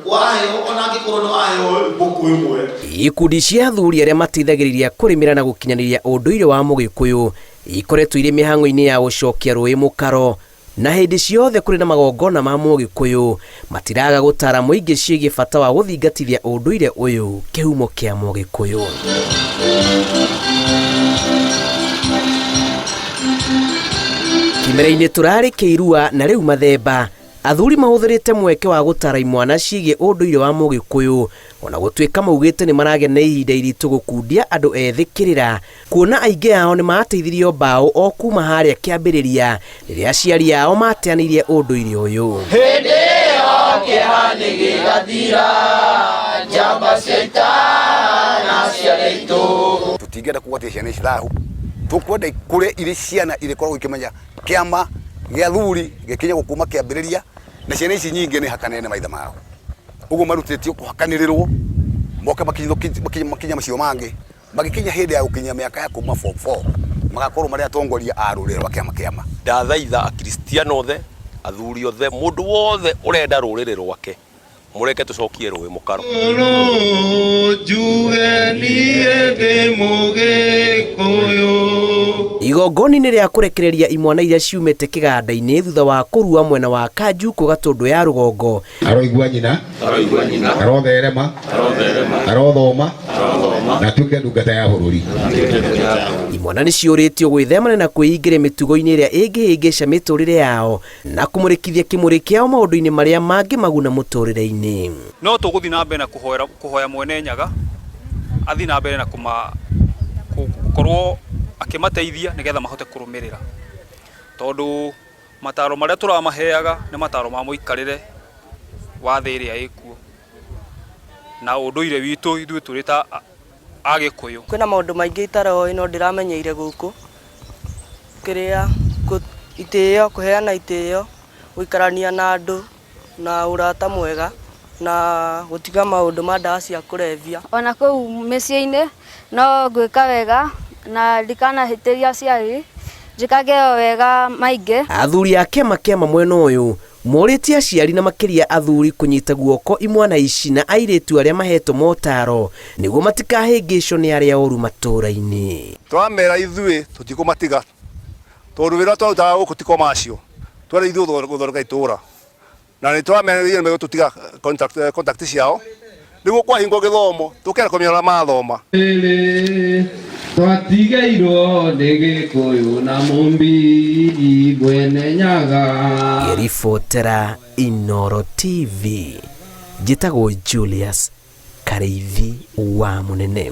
Waheo ona angĩkorwo nĩ waheo mbũkũ ĩmwe. Ikundi cia athuri arĩa mateithagĩrĩria kũrĩmĩra na gũkinyanĩria ũndũire wa Mũgĩkũyũ ikoretwo irĩ mĩhang'o-inĩ ya gũcokia rũĩ mũkaro, na hĩndĩ ciothe kũrĩ na magongona ma Mũgĩkũyũ matiraga gũtara mũingĩ ciĩgiĩ bata wa gũthingatithia ũndũire ũyũ kĩhumo kĩa Mũgĩkũyũ. Kĩmera-inĩ tũrarĩ kĩirua na rĩu mathemba athuri mahũthĩrĩte mweke wa gũtara imwana ciĩgiĩ ũndũire wa Mũgĩkũyũ, ona gũtuĩka maugĩte nĩ maragĩa na ihinda iritũ gũkundia andũ ethĩ kĩrĩra, kuona aingĩ ao nĩ mateithirio mbaũ o kuma harĩa kĩambĩrĩria rĩrĩa aciari ao mateanĩirie ũndũire ũyũ. Hĩndĩ ĩyo kĩeha nĩ gĩgathira, njamba cia ita na ciana itũ. Tũtingĩenda kũgwatia ciana ici thahu, tũkwenda ikũre irĩ ciana irĩkoragwo ikĩmenya kĩama gĩa athuri gĩkinya gũkuma kĩambĩrĩria, na ciana ici nyingĩ nĩ hakanĩre nĩ maithe mao, ũguo marutĩtio kũhakanĩrĩrwo moke makinya macio mangĩ, magĩkinya hĩndĩ ya gũkinya mĩaka ya kuma form 4 magakorwo marĩ atongoria a rũrĩrĩ rwa kĩama kĩama. Ndathaitha akristiano othe, athuri othe, mũndũ wothe ũrenda rũrĩrĩ rwake, mũreke tũcokie rũĩ mũkaro. Njuge niĩ ndĩ Mũgĩkũyũ. Igongona-inĩ rĩa kũrekereria imwana iria ciumĩte kĩganda-inĩ thutha wa kũrua mwena wa Kanjuku Gatũndũ ya rũgongo. Aroigua nyina, arotherema, arothoma na atuĩke ndungata ya bũrũri. Imwana nĩ ciũrĩtio gwĩthemana na kwĩingĩria mĩtugo-inĩ ĩrĩa ĩngĩhĩngĩca mĩtũrĩre yao na kũmũrĩkithia kĩmũrĩ kĩao maũndũ-inĩ marĩa mangĩmaguna mũtũrĩre-inĩ. No tũgũthiĩ na mbere na kũhoya Mwene Nyaga athiĩ na mbere na gũkorwo akĩmateithia nĩgetha mahote kũrũmĩrĩra, tondũ mataro marĩa tũramaheaga nĩ mataro ma mũikarĩre wa thĩ ĩrĩa ĩkuo na ũndũire witũ ithuĩ tũrĩ ta Agĩkũyũ. Kwĩna maũndũ maingĩ itaroĩ no ndĩramenyeire gũkũ, kĩrĩa itĩo, kũheana itĩo, gũikarania na andũ na ũrata mwega na gũtiga maũndũ ma ndawa cia kũrebia. Ona kũu mĩciĩ-inĩ no ngwĩka wega na ndikanahĩtĩria aciari, njĩkage o wega maingĩ. Athuri a kĩama kĩama mwena ũyũ morĩtie aciari na makĩria athuri kũnyita guoko imwana ici na airĩtu arĩa mahetwo motaro nĩguo matikahĩngĩcwo nĩ arĩa oru matũũra-inĩ. Tũramera ithuĩ tũtikũmatiga tondũ wĩra twarutaga gũkũ ti commercial, twere ithuĩ gũthondeka itũũra, na nĩ tũramera ithuĩ nĩmegũtũtiga contact ciao nĩguo kwahingwo gĩthomo tũkera kũmenya ũrĩa mathoma. Twatigeirwo nĩ Gĩkũyũ na Mũmbi Mwene Nyaga. Ngĩribotera Inooro TV, njĩtagwo Julius Karĩithi wa Mũnene.